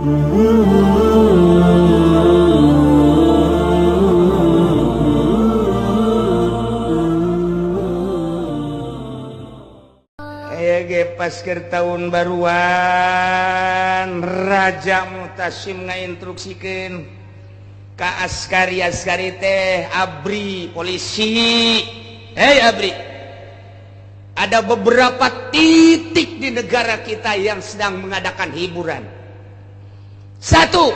Aya ge pasker tahun baruan, Raja Mutasim ngainstruksikeun ka askari askari teh, ABRI, polisi. Hei ABRI, ada beberapa titik di negara kita yang sedang mengadakan hiburan. Satu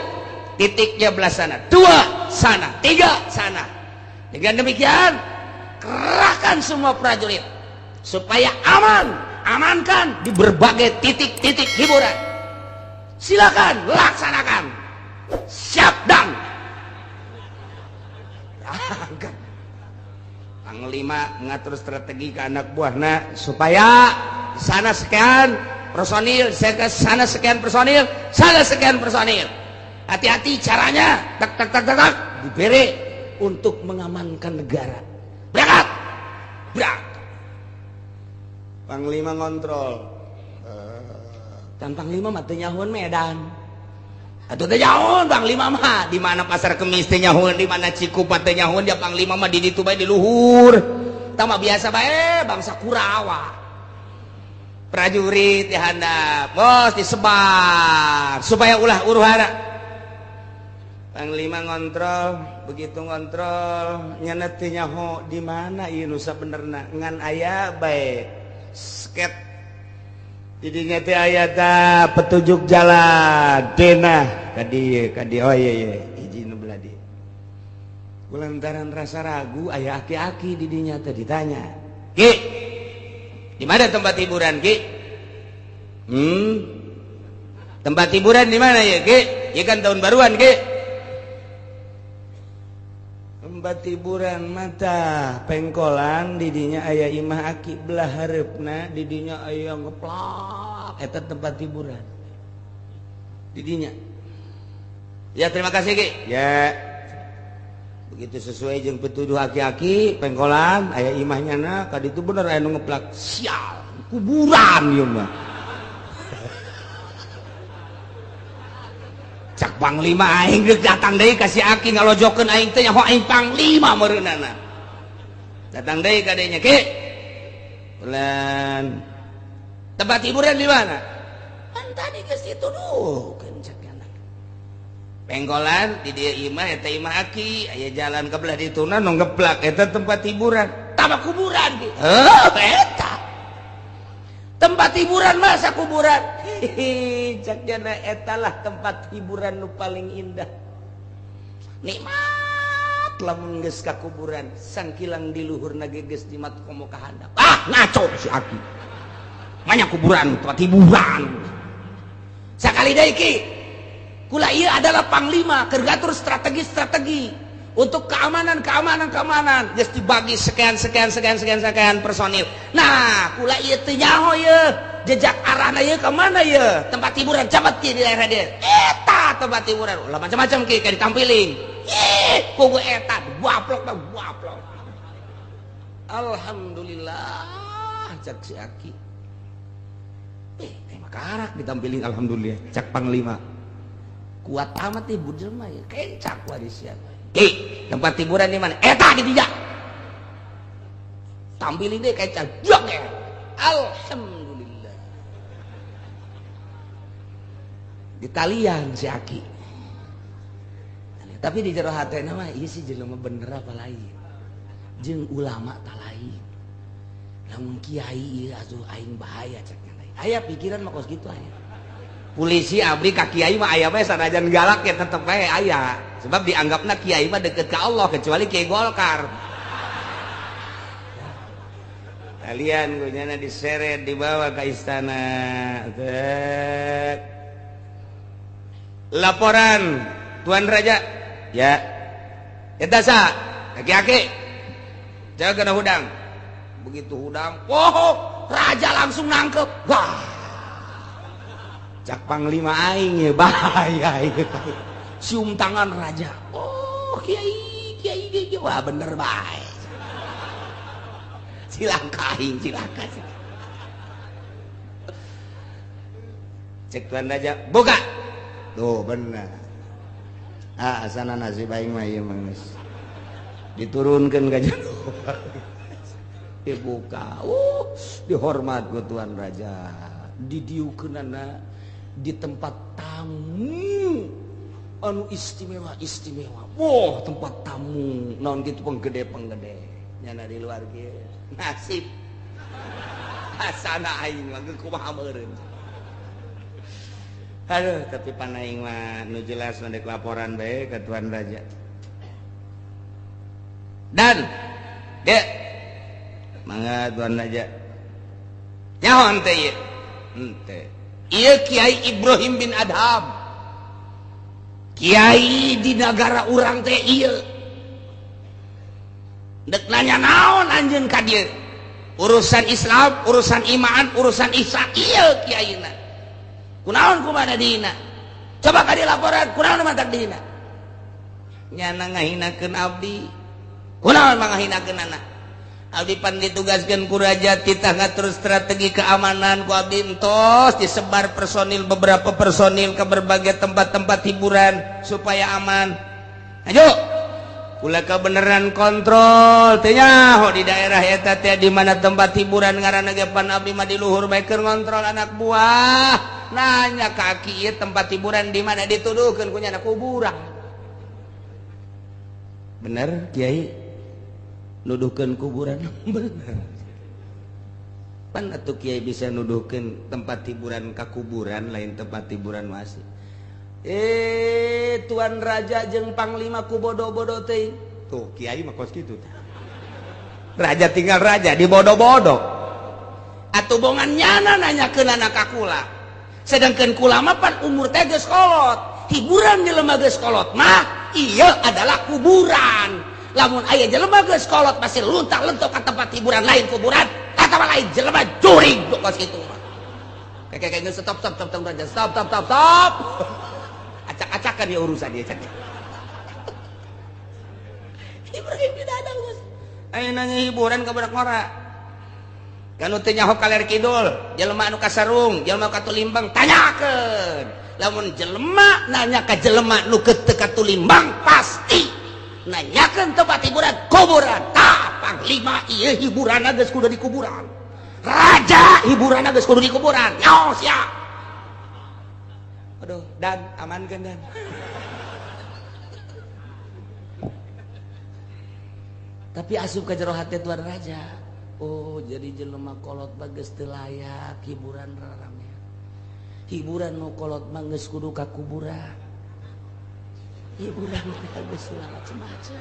titiknya belah sana, dua sana, tiga sana. Dengan demikian, kerahkan semua prajurit supaya aman, amankan di berbagai titik-titik hiburan. Silakan laksanakan. Siap dan angkat. Panglima ngatur strategi ke anak buahna supaya sana sekian personil, saya ke sana sekian personil, sana sekian personil. Hati-hati caranya, tak tak tak tak tak, diberi untuk mengamankan negara. Berangkat, berangkat. Panglima ngontrol. Dan Panglima mah teu nyahoeun Medan. Atuh teu nyahoeun Panglima mah di mana Pasar Kemis teu nyahoeun, di mana Cikupa teu nyahoeun dia. Panglima mah di ditu bae, di luhur. Tah mah biasa bae bangsa Kurawa. Prajurit di handap, bos disebar supaya ulah huru-hara. Panglima ngontrol, begitu ngontrol nyana teu nyaho di mana ieu nu sabenerna, ngan aya bae sket didinya teh, aya ta petunjuk jalan denah ka dieu ka dieu. Oh iya iya, hiji nu belah dieu. Kulantaran rasa ragu, aya aki-aki di dinya teh, ditanya, "Ki, di mana tempat hiburan, Ki? Tempat hiburan di mana ya, Ki? Ya kan tahun baruan, Ki." "Tempat hiburan mata pengkolan, didinya aya imah aki belah hareupna, didinya aya ngeplak, eta tempat hiburan didinya." "Ya, terima kasih, Ki." Ya, begitu sesuai jeung petuduh aki-aki, pengkolan aya imahnya na ka ditu, bener aya nu ngeplak. Sial, kuburan ieu mah, cak Panglima. Aing geus datang deui ka si aki ngalojokeun, aing teh nyaho aing Panglima meureunana. Datang deui ka dinya, "Ki, bulan tempat hiburan di mana?" "Kan tadi geus dituduhkeun," cak anak. "Pengkolan di dieu imah, eta imah aki, aya jalan ke belah dituna nu ngeplak, eta tempat hiburan." "Tambah kuburan, Ki." "Heuh, eta tempat hiburan, masa kuburan?" "Hihi," cak jana, "etalah tempat hiburan nu paling indah, nikmat lamun geus ka kuburan, sangkilang di luhurna ge geus jimat komo ka handap." Ah, ngaco si aki, banyak kuburan tempat hiburan. "Sakali deui, Ki, kula ieu adalah panglima keur ngatur strategi-strategi untuk keamanan keamanan keamanan, geus dibagi sekian sekian sekian sekian sekian personil. Nah, kula ieu teu nyaho ieu jejak arahna ieu ka mana ieu tempat hiburan. Cabat, Ki, di daerah dieu eta tempat hiburan." Ulah macam-macam, Ki, kayak ditampiling. Ih, kugu eta waplok dah waplok. "Alhamdulillah," cak si aki. "Eh, makarak ditampiling." "Alhamdulillah," cak Panglima. Kuat amat nih budil mah ya, kencak warisian. "Ki, tempat hiburan di mana?" "Eta di dia." Tampilin deh kencak. Jok ya. Alhamdulillah. Di talian si aki. Tapi di jero hati nama iya sih jelema bener apa lain. Jeung ulama tak lain. Lamun kiai ieu atuh aing bahaya, cek. Aya pikiran mah kos kitu aya. Polisi ABRI ka kiai mah aya bae, sanajan galak ya tetep bae aya. Sebab dianggapna kiai mah deket ke Allah, kecuali kiai Golkar. Kalian gunyana diseret, dibawa ke istana. Tek. "Laporan, Tuan Raja." "Ya. Eta sa? Aki-aki. Jaga kena hudang." Begitu hudang, oh, raja langsung nangkep. Wah. Cak Panglima, aing ya bahaya ieu. Cium tangan raja. "Oh, kiai, kiai, kiai. Wah, bener bae. Cilaka aing, cilaka." Cek Tuan Raja, "Buka." Tuh bener. Ah, asana nasib aing mah ieu mah geus. Diturunkeun ka jero. Dibuka. Dihormat ku Tuan Raja. Didiukeunana di tempat tamu anu istimewa istimewa. Wah, tempat tamu naon kitu penggede-penggede. Nyana di luar kieu. Nasib. Asana aing mah kumaha meureun. Aduh, tapi panaing mah nu jelas mah laporan bae ke Tuan Raja. Dan dek mangga Tuan Raja. Nyaho henteu ieu? Henteu. Ieu Kiai Ibrahim bin Adham. Kiai di nagara urang teh ieu. Dek nanya naon anjeun ka dieu? Urusan Islam, urusan iman, urusan ihsan, ieu kiaina. Kunaon kumaha dihina? Coba ka dilaporan, kunaon matak dihina? Nyana ngahinakeun abdi. Kunaon mangahinakeun anak? Abdi pan ditugaskeun ku raja titah ngatur strategi keamanan ku abdi entos disebar personil, beberapa personil ke berbagai tempat-tempat hiburan supaya aman. Ayo. Kula kebenaran kontrol teh nyaho di daerah eta teh di mana tempat hiburan ngaranna ge pan abdi mah di luhur bae keur ngontrol anak buah. Nanya kaki ieu tempat hiburan di mana dituduhkeun ku nyana kuburan. Bener Kiai nuduhkeun kuburan? Bener. Pan atuh Kiai bisa nuduhkeun tempat hiburan ka kuburan lain tempat hiburan masih. Tuan Raja jeung Panglima ku bodoh-bodoh teuing. Tuh Kiai mah kos kitu. Raja tinggal raja di bodoh-bodoh. Atuh bongan nyana nanyakeun anak ka kula. Sedangkan kula mah pan umur teh geus kolot. Hiburan jelema geus kolot mah ieu adalah kuburan. Lamun aya jelema geus kolot masih luntak-lentok ka tempat hiburan lain kuburan, atawa lain jelema jurig kos kitu mah. Kayak kayak stop stop stop stop raja stop stop stop stop. Acak-acakan ya urusan dia. Ibrahim tidak ada geus. Aya nanya hiburan ka budak ngora. Kanu teu nyaho kaler kidul, jelema anu kasarung, jelema katulimbang tanyakeun. Lamun jelema nanya ka jelema nu teu katulimbang pasti nanyakeun tempat hiburan kuburan. Tah panglima ieu hiburan geus kudu di kuburan. Raja hiburan geus kudu di kuburan. Nyaho sia. Aduh, dan amankeun dan. Tapi asup ka jero hati Tuan Raja. Oh, jadi jelema kolot mah geus teu layak hiburan rarame. Hiburan nu kolot mah geus kudu ka kuburan. Hiburan teh geus macem-macem.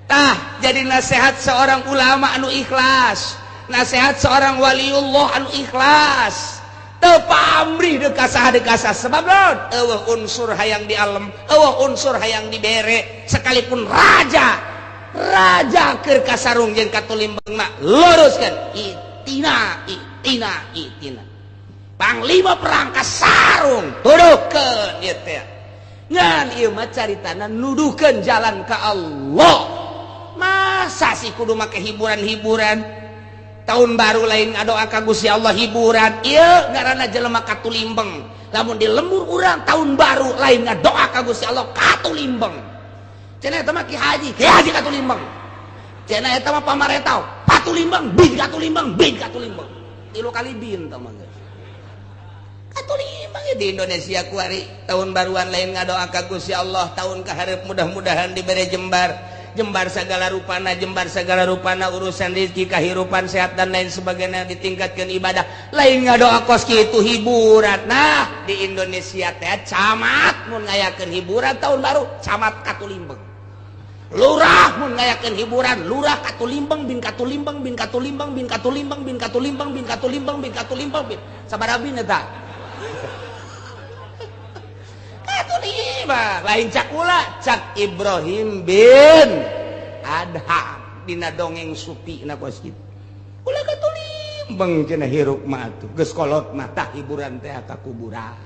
Tah, jadi nasihat seorang ulama anu ikhlas, nasihat seorang waliullah anu ikhlas. Teu pamrih deuk ka saha deuk ka saha sebab naon? Eueuh unsur hayang di alem, eueuh unsur hayang dibere, sekalipun raja. Raja keur kasarung jeung katulimbang mah luruskeun itina itina itina. Panglima perang kasarung tuduhkeun ieu teh. Ngan ieu mah caritana nuduhkeun jalan ka Allah. Masa sih kudu make hiburan-hiburan? Tahun baru lain ngadoa ka Gusti Allah hiburan. Ieu ngaranna jelema katulimbeng. Lamun di lembur urang tahun baru lain ngadoa ka Gusti Allah katulimbeng. Cenah eta mah Ki Haji, Ki Haji katulimbeng. Cenah eta mah pamaretau, patulimbeng, bin katulimbeng, bin katulimbeng. Tilu kali bin tah mah geus. Katulimbeng di Indonesia kuari tahun baruan lain ngadoa ka Gusti Allah, tahun kaharep mudah-mudahan dibere jembar. Jembar segala rupana, jembar segala rupana urusan rezeki, kehidupan sehat dan lain sebagainya ditingkatkan ibadah. Lain ngadoa kos kitu hiburan. Nah, di Indonesia teh camat mun ngayakeun hiburan tahun baru, camat katulimbeng. Lurah mun ngayakeun hiburan, lurah katulimbeng bin katulimbeng bin katulimbeng bin katulimbeng bin katulimbeng bin katulimbeng bin katulimbeng bin. Sabaraha bin eta? Katulimbeng. Lain cak kula, cak Ibrahim bin Adham dina dongeng supi na kos kitu. Ulah katulimbeng cenah hirup mah atuh. Geus kolot mah tah hiburan teh ka kuburan.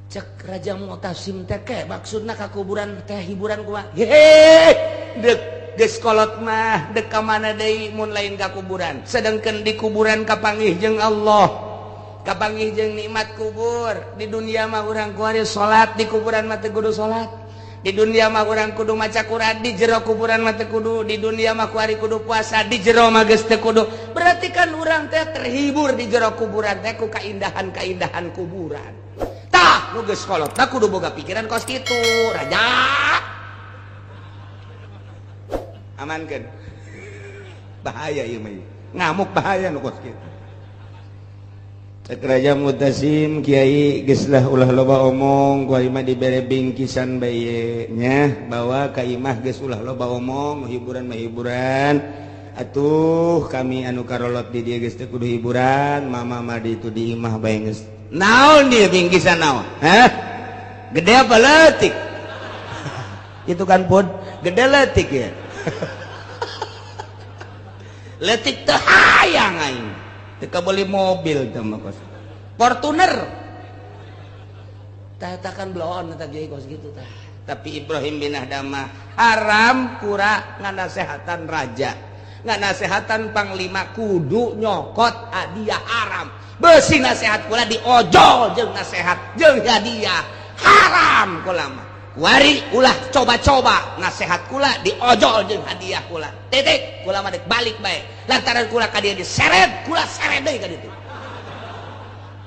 Cek Raja Mu'tasim teh ke maksudna ka kuburan teh hiburan kumaha? Hehe, deuk geus kolot mah deuk ka mana deui mun lain ka kuburan. Sedangkan di kuburan kapanggih jeung Allah. Kapanggih jeung nikmat kubur. Di dunia mah urang kuari salat, di kuburan mah teu kudu salat. Di dunia mah urang kudu maca Quran, di jero kuburan mah teu kudu. Di dunia mah kuari kudu puasa, di jero mah geus teu kudu. Berarti kan urang teh terhibur di jero kuburan teh ku kaindahan-kaindahan kuburan. Tah, nu geus kolot tah kudu boga pikiran kos kitu, raja. Amankeun. Bahaya ieu mah. Ngamuk bahaya nu kos kitu. Cek Raja Mutasim kiai geus lah ulah loba omong, ku imah dibere bingkisan bae nya, bawa ka imah geus ulah loba omong, hiburan mah hiburan. Atuh kami anu karolot di dieu geus teu kudu hiburan, mama mah di itu di imah bae geus. Naon dia bingkisan naon? Hah? Gede apa leutik? Itu kan pun gede leutik ya. Leutik teu hayang aing. Teu beli mobil teh mah kos. Fortuner. Tah eta kan bloon eta kiai kos kitu tah. Tapi Ibrahim bin Adham haram kura nganasehatan raja. Nganasehatan panglima kudu nyokot hadiah haram. Beusi nasehat kula diojol jeung nasehat jeung hadiah haram kula mah. Kuari ulah coba-coba nasehat kula diojol jeung hadiah kula. Titik kula mah dek balik bae. Lantaran kula ka dieu diseret, kula seret deui ka ditu.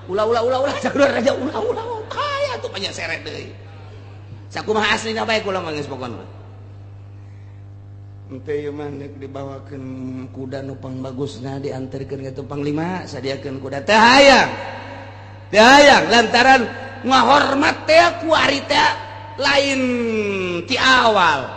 Ulah ulah ulah ulah sakulah raja ulah ulah. Aya tuh banyak seret deui. Sakumaha aslina bae kula mah geus pokona. Henteu ieu mah deuk dibawakeun kuda nu pangbagusna dianterkeun ka panglima, sadiakeun kuda teh hayang. Teh hayang lantaran ngahormat teh kuari teh lain ti awal.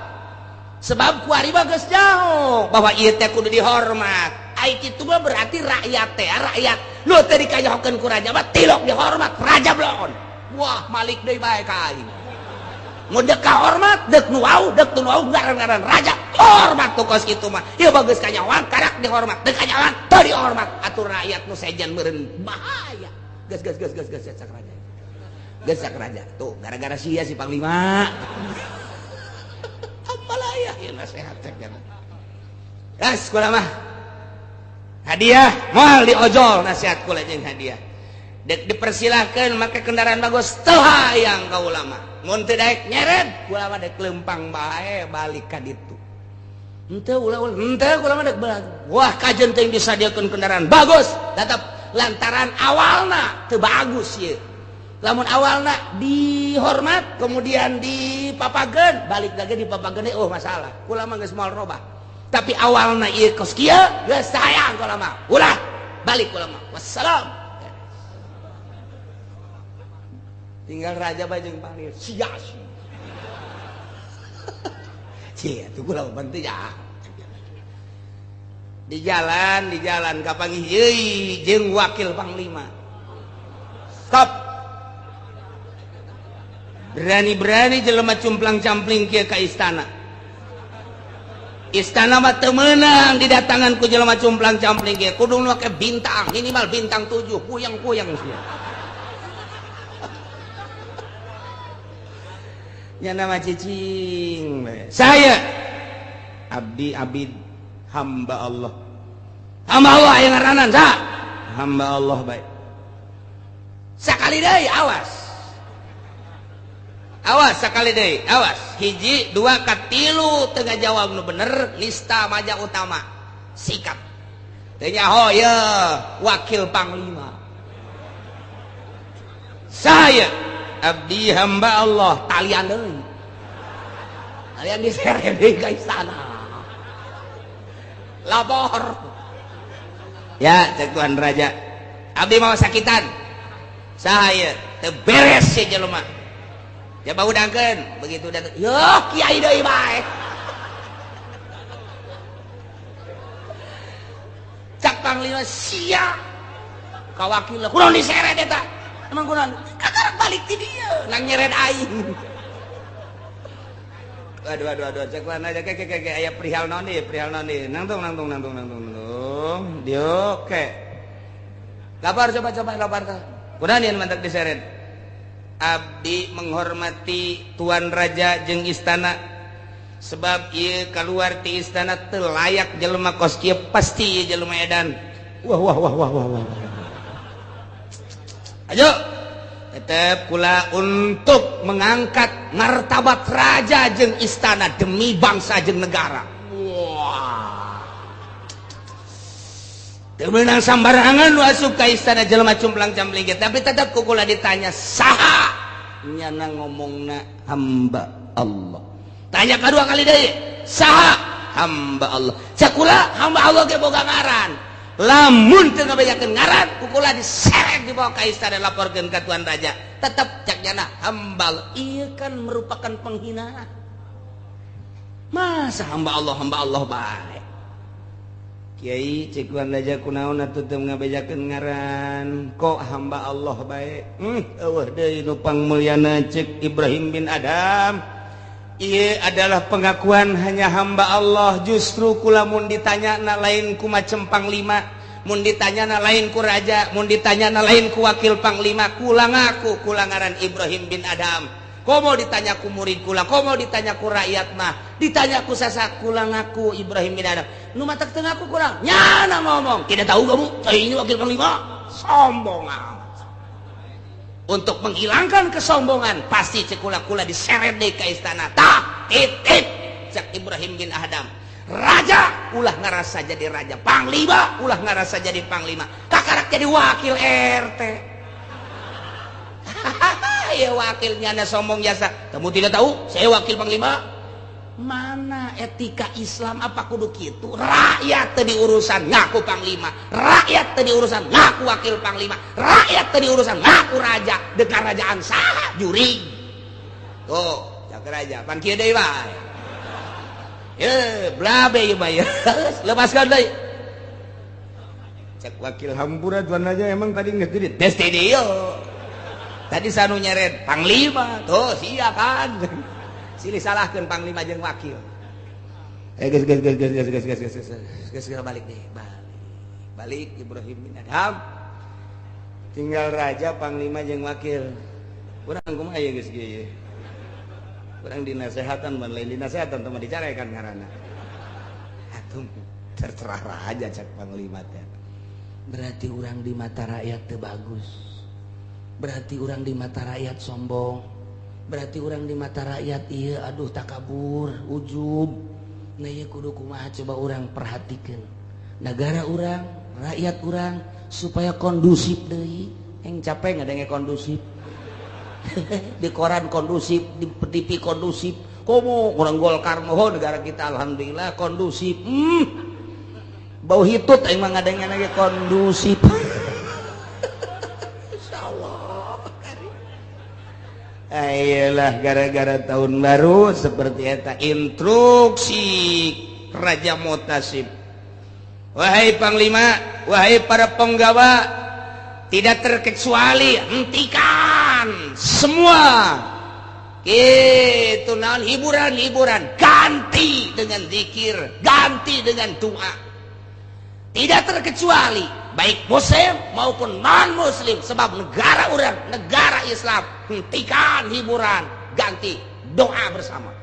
Sebab kuari mah geus jauh bahwa ieu teh kudu dihormat. Ai kitu mah berarti rakyat teh rakyat. Nu teh dikayohkeun ku raja mah tilok dihormat raja bloon. Wah, malik deui bae ka aing. Mun deuk kahormat, deuk nu wau, deuk nu wau ngaran-ngaran raja hormat tuh kos kitu mah. Ieu bagus kanyawan karak dihormat, deuk kanyawan teu dihormat. Atur rakyat nu sejen meureun bahaya. Geus geus geus geus geus cak raja. Geus cak raja. Tuh gara-gara sia si panglima. Apalah ya nasehat cek ya. Geus kula mah. Hadiah moal diojol nasihat kula jeung hadiah. Dek dipersilahkeun make kendaraan bagus teu hayang ka ulama. Mun teu daek nyeret kula mah dek lempang bae balik ka ditu. Henteu ulah ulah henteu kula mah dek balik. Wah kajen teh disadiakeun kendaraan bagus tetep lantaran awalna teu bagus ieu. Lamun awalna dihormat kemudian dipapageun balik lagi dipapageun oh masalah. Kula mah geus moal robah. Tapi awalna ieu kos kieu geus hayang kula mah. Ulah balik kula mah. Wassalam. Tinggal raja bae jeung panglima sia sia. Sia tuh kula mah teu ya. Di jalan kapanggih euy jeung wakil panglima. Stop. Berani-berani jelema cumplang-campling kieu ka istana. Istana mah teu meunang didatangan ku jelema cumplang-campling kieu. Kudu make bintang, minimal bintang 7, puyeng-puyeng sia. Nya nama cicing. Saya abdi abid hamba Allah. Hamba Allah yang ngaranan sa. Hamba Allah baik. Sakali deui awas. Awas sakali deui, awas. Hiji, dua, katilu teu ngajawab nu bener, nista maja utama. Sikap. Teu nyaho ye wakil panglima. Saya abdi hamba Allah talian deui. Talian diseret deui ka istana. Lapor. Ya, cek Tuan Raja. Abdi mau sakitan. Saya teu beres si jelema. Ya bau dangkeun, begitu datang. Yo, kiai deui bae. Cak panglima sia. Ka wakil kunaon diseret eta? Emang kunaon? Kakarak balik ti dieu, nang nyeret aing. Aduh aduh aduh, cek mana aja ke ke ke aya perihal naon deui, perihal naon deui. Nangtung nangtung nangtung nangtung nangtung. Dieu ke. Lapar coba coba lapar tah. Kunaon ieu mantak diseret? Abdi menghormati Tuan Raja jeung istana sebab ieu kaluar ti istana teu layak jelema kos kieu pasti ieu jelema edan. Wah wah wah wah wah wah. Ayo, tetep kula untuk mengangkat martabat raja jeung istana demi bangsa jeung negara. Wah, teu meunang sambarangan nu asup ka istana jelema cumplang cambling, tapi tetep ku kula ditanya saha, nyana ngomongna hamba Allah. Tanya kedua kali deui, saha? Hamba Allah. Cek kula, hamba Allah ge boga ngaran. Lamun teu ngabejakeun ngaran, ku kula diseret dibawa ka istana, laporkeun ka tuan raja. Tetep cek nyana hamba Allah. Ieu kan merupakan penghinaan. Masa hamba Allah, hamba Allah bae. Kiai, cek tuan raja, kunaon atuh teu ngabejakeun ngaran, kok hamba Allah bae? Euweuh deui nu pangmulyana. Cek Ibrahim bin Adham, ieu adalah pengakuan hanya hamba Allah. Justru kula mun ditanya na lain ku macem panglima, mun ditanya na lain ku raja, mun ditanya na lain ku wakil panglima. Kula ngaku kula ngaran Ibrahim bin Adham. Komo ditanya ku murid kula, komo ditanya ku rakyat mah, ditanya ku sasak, kula ngaku Ibrahim bin Adham. Nu matak teu ngaku kurang nyana ngomong, "Tidak tahu kamu, saya ini wakil panglima." Sombong amat. Untuk menghilangkan kesombongan pasti cek kula, kula diseret deui ka istana. Tah, titip cek Ibrahim bin Adham, raja ulah ngerasa jadi raja, panglima ulah ngerasa jadi panglima, kakarak jadi wakil RT ya. Wakilnya ada sombong jasa, "Kamu tidak tahu saya wakil panglima." Mana etika Islam? Apa kudu gitu? Rakyat tadi urusan ngaku panglima, rakyat tadi urusan ngaku wakil panglima, rakyat tadi urusan ngaku raja. Dekat kerajaan saha jurig tuh cak raja pan kieu deui bae. Ye blabe ieu mah ya, lepaskan deui. Cek wakil, "Hampura, tuan raja, emang tadi geus jadi tes dieu tadi sanu nyeret panglima tuh sia kan." Silih salahkeun panglima jeung wakil. Eh, geus geus geus geus geus geus geus geus geus geus, balik deh, balik balik. Ibrahim bin Adham tinggal raja, panglima jeung wakil. Urang kumaha ye geus kieu? Urang dinasehatan, ban lain dinasehatan teman dicarekan ngaranna. Atuh terserah raja, cek panglima teh. Berarti urang di mata rakyat teu bagus, berarti urang di mata rakyat sombong, berarti urang di mata rakyat iya aduh takabur, ujub. Nah, iya kudu kumaha? Coba urang perhatikan negara urang, rakyat urang supaya kondusif deui. Yang capek nggak ada kondusif di koran, kondusif di TV, kondusif. Komo orang Golkar mohon negara kita alhamdulillah kondusif. Bau hitut emang ada yang lagi kondusif. Insyaallah. Ayolah, gara-gara tahun baru seperti eta instruksi Raja Mutasib. Wahai panglima, wahai para penggawa, tidak terkecuali hentikan semua itu naon hiburan-hiburan, ganti dengan zikir, ganti dengan doa. Tidak terkecuali baik muslim maupun non muslim, sebab negara urang negara Islam. Hentikan hiburan, ganti doa bersama.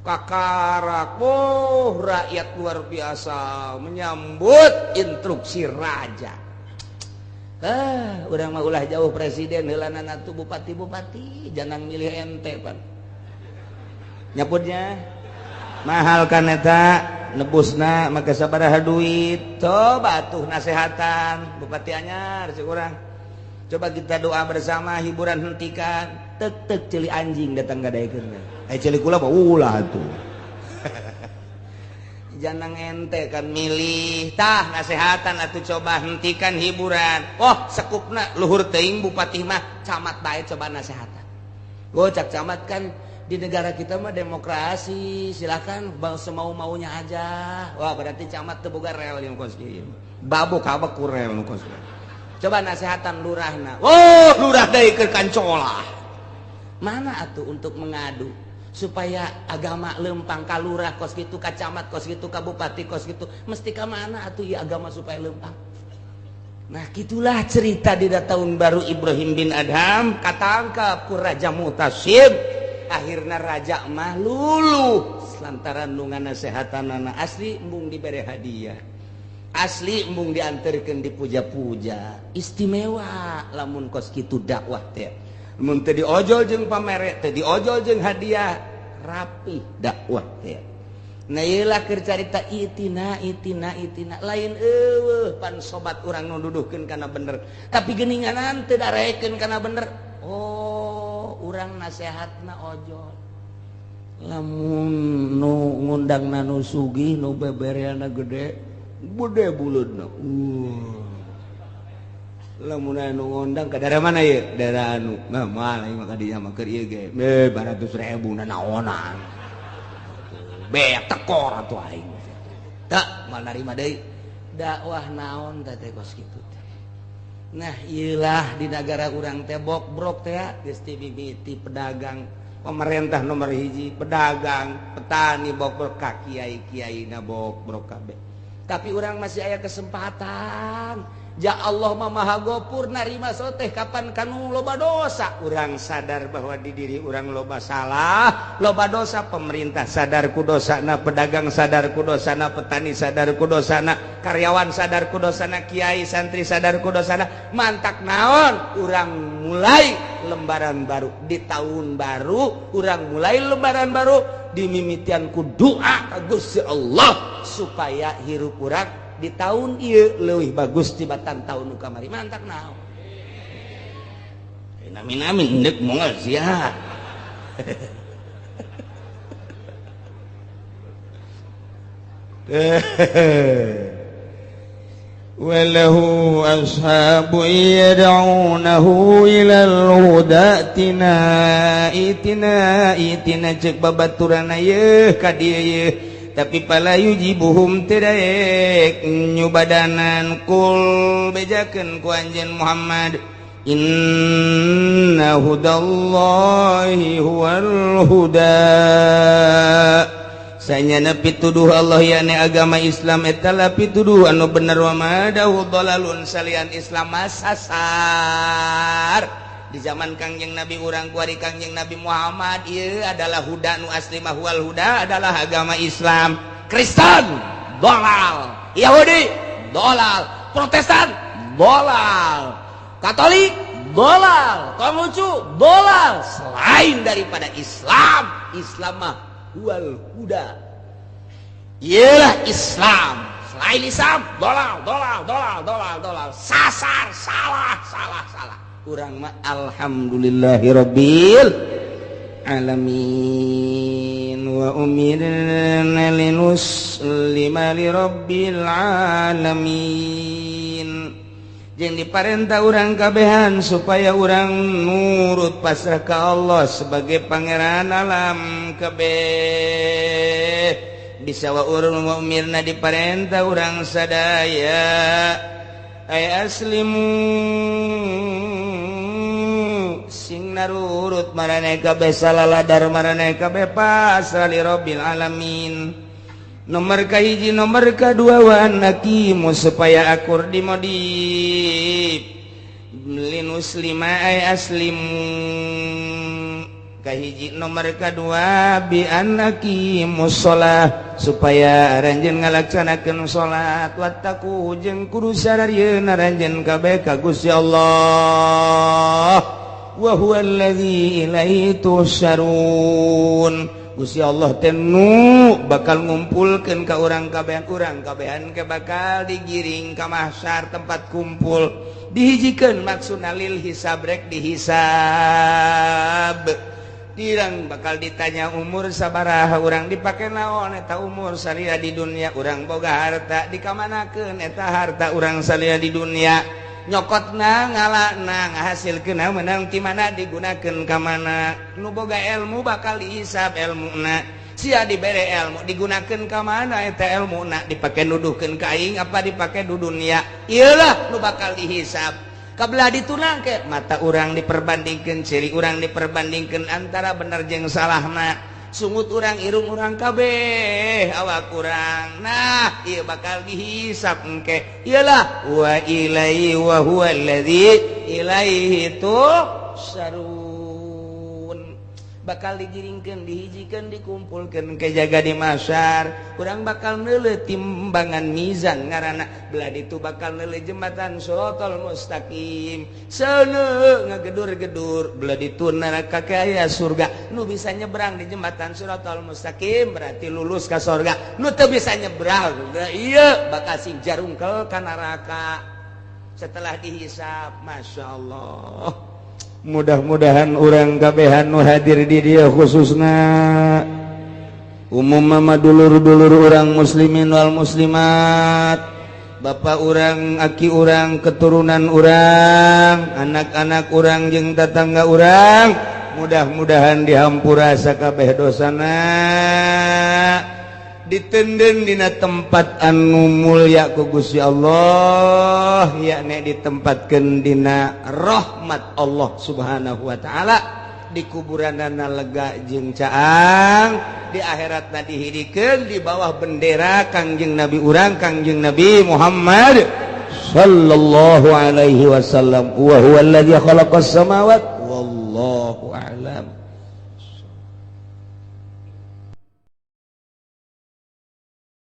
Kakarak, oh, rakyat luar biasa menyambut instruksi raja. Ah, urang mah ulah jauh presiden heulanan atuh bupati-bupati jangan milih ente pan nyaputnya mahal kan eta nebusna maka sabaraha duit. Coba tuh nasehatan bupati anyar si urang, coba kita doa bersama, hiburan hentikan. Tek tek ceuli anjing datang gadaikeun eh ceuli kula mah ulah tuh. Jangan ente kan milih. Tah, nasehatan atuh, coba hentikan hiburan. Oh, sekupna luhur teuing bupati mah, camat bae coba nasehatan. Go cak camat, kan di negara kita mah demokrasi, silakan bang semau maunya aja. Wah, berarti camat teu boga rel yang kos kieu, babu kabeh ku rel nu kos. Coba nasehatan lurahna. Oh, lurah deui keur kancolah. Mana atuh untuk mengadu supaya agama lempang ka lurah kos gitu, ka camat kos gitu, ka bupati kos gitu, mesti ka mana atuh ya agama supaya lempang? Nah, gitulah cerita di tahun baru Ibrahim bin Adham katangkap ku Raja Mutasib. Akhirnya raja mah luluh lantaran nu nganasehatan anak asli embung diberi hadiah. Asli embung diantarkeun dipuja-puja istimewa lamun kos kitu dakwah teh. Mun teu diojol jeung pamere, teu diojol jeung hadiah, rapi dakwah teh. Nah ieulah keur carita itina itina itina lain eueuh pan sobat urang nu duduhkeun kana bener, tapi geuninganan teu darekeun kana bener. Oh, urang nasehatna ojol. Lamun nu ngundangna nu sugih nu bebereana gede, gede buleudna. Lamun anu ngundang ka daerah mana ieu? Daerah anu. Nah, moal aing mah ka dinya mah keur ieu ge. 200.000 nanaonan. Beak tekor atuh aing. Tak moal narima deui. Dakwah naon teh teh kos kitu teh. Nah, ieulah di nagara urang teh bokbrok teh geus ti mimiti pedagang, pemerintah nomor hiji, pedagang, petani bokbrok ka kiai-kiaina bokbrok kabeh. Tapi urang masih aya kesempatan. Ja Allah mah Maha Gofur narima soteh kapan kanu loba dosa. Urang sadar bahwa di diri urang loba salah, loba dosa. Pemerintah sadar ku dosana, pedagang sadar ku dosana, petani sadar ku dosana, karyawan sadar ku dosana, kiai santri sadar ku dosana. Mantak naon? Urang mulai lembaran baru di tahun baru, urang mulai lembaran baru dimimitian ku doa ka Gusti Allah supaya hirup urang di tahun ieu leuwih bagus tibatan tahun nu kamari. Mantak naon? Amin amin endek moal sia. Walahu ashabu yad'unahu ilal huda tina itina itina cek babaturana yeuh ka dieu yeuh, tapi pala yujibuhum teu nyubadanan. Kul bejakeun ku anjeun Muhammad, inna hudallahi huwal huda. Sanyana pituduh Allah yakni agama Islam eta la pituduh anu bener, wa madahu dalalun salian Islam masasar. Di zaman Kangjeng Nabi urang kuari Kangjeng Nabi Muhammad ieu adalah huda nu asli mah huwal huda adalah agama Islam. Kristen dolal, Yahudi dolal, Protestan dolal, Katolik dolal, Konghucu dolal, selain daripada Islam. Islam mah huwal huda. Iyalah Islam. Selain Islam dolal dolal dolal dolal dolal, sasar, salah salah salah. Urang mah alhamdulillahirabbil alamin wa umirna linuslima lirabbil alamin. Jeung diparentah urang kabehan supaya urang nurut pasrah ka Allah sebagai pangeran alam kabeh. Bisa wa urang wa umirna diparentah urang sadaya ay aslimu sing narurut maraneh kabeh salaladar maraneh kabeh pasrah li rabbil alamin. Nomor kahiji, nomor kadua wa anakimu supaya akur di modif linuslima ay aslimu kahiji, nomor kadua bi anakimu sholah supaya aranjeun ngalaksanakeun salat, wattaqu jeung kudu sararieun aranjeun kabeh ka Gusti Allah, wa huwallazi ilaihi tuhsyarun. Gusti Allah teh nu bakal ngumpulkeun ka urang kabehan, urang kabehan ke bakal digiring ka mahsyar tempat kumpul dihijikeun, maksudna lil hisab rek dihisab. Dirang bakal ditanya umur sabaraha urang, dipake naon eta umur salila di dunia, urang boga harta dikamanakeun eta harta urang salila di dunia, nyokotna ngalana ngahasilkeun menang ti mana digunakeun ka mana. Nu boga ilmu bakal dihisab ilmuna, sia dibere ilmu digunakeun ka mana eta ilmuna, dipake nuduhkeun ka aing apa dipake du dunia, ieulah nu bakal dihisab. Kabelah ditunang ke mata urang diperbandingkeun, ciri urang diperbandingkeun antara bener jeung salahna, sungut urang irung urang kabeh awak urang, nah ieu bakal dihisab engke. Iyalah wa ilaihi wa huwa allazi ilaihi tuhsyarun. Bakal digiringkeun, dihijikan, dikumpulkan ke jaga di mahsyar. Urang bakal neuleuh timbangan, mizan ngaranna. Belah ditu bakal neuleuh jembatan Shirotol Mustaqim, seuneu ngagedur-gedur. Belah ditu neraka, kaya surga. Nu bisa nyebrang di jembatan Shirotol Mustaqim berarti lulus ke surga. Nu teu bisa nyebrang, iya, bakal sing jarungkel ka neraka setelah dihisap. Masya Allah, mudah-mudahan urang kabehan nu hadir di dieu, khususna umum mama, dulur-dulur urang muslimin wal muslimat, bapak urang, aki urang, keturunan urang, anak-anak urang jeung tetangga urang, mudah-mudahan dihampura sakabeh dosana, ditenden dina tempat anu mulia ku Gusti Allah, yakni ditempatkan dina rahmat Allah Subhanahu wa taala, di kuburanana lega jeung caang, di akhiratna dihidikeun di bawah bendera Kangjeng Nabi urang, Kangjeng Nabi Muhammad sallallahu alaihi wasallam. Wa huwa alladzi khalaqas samawat, wallahu a'lam.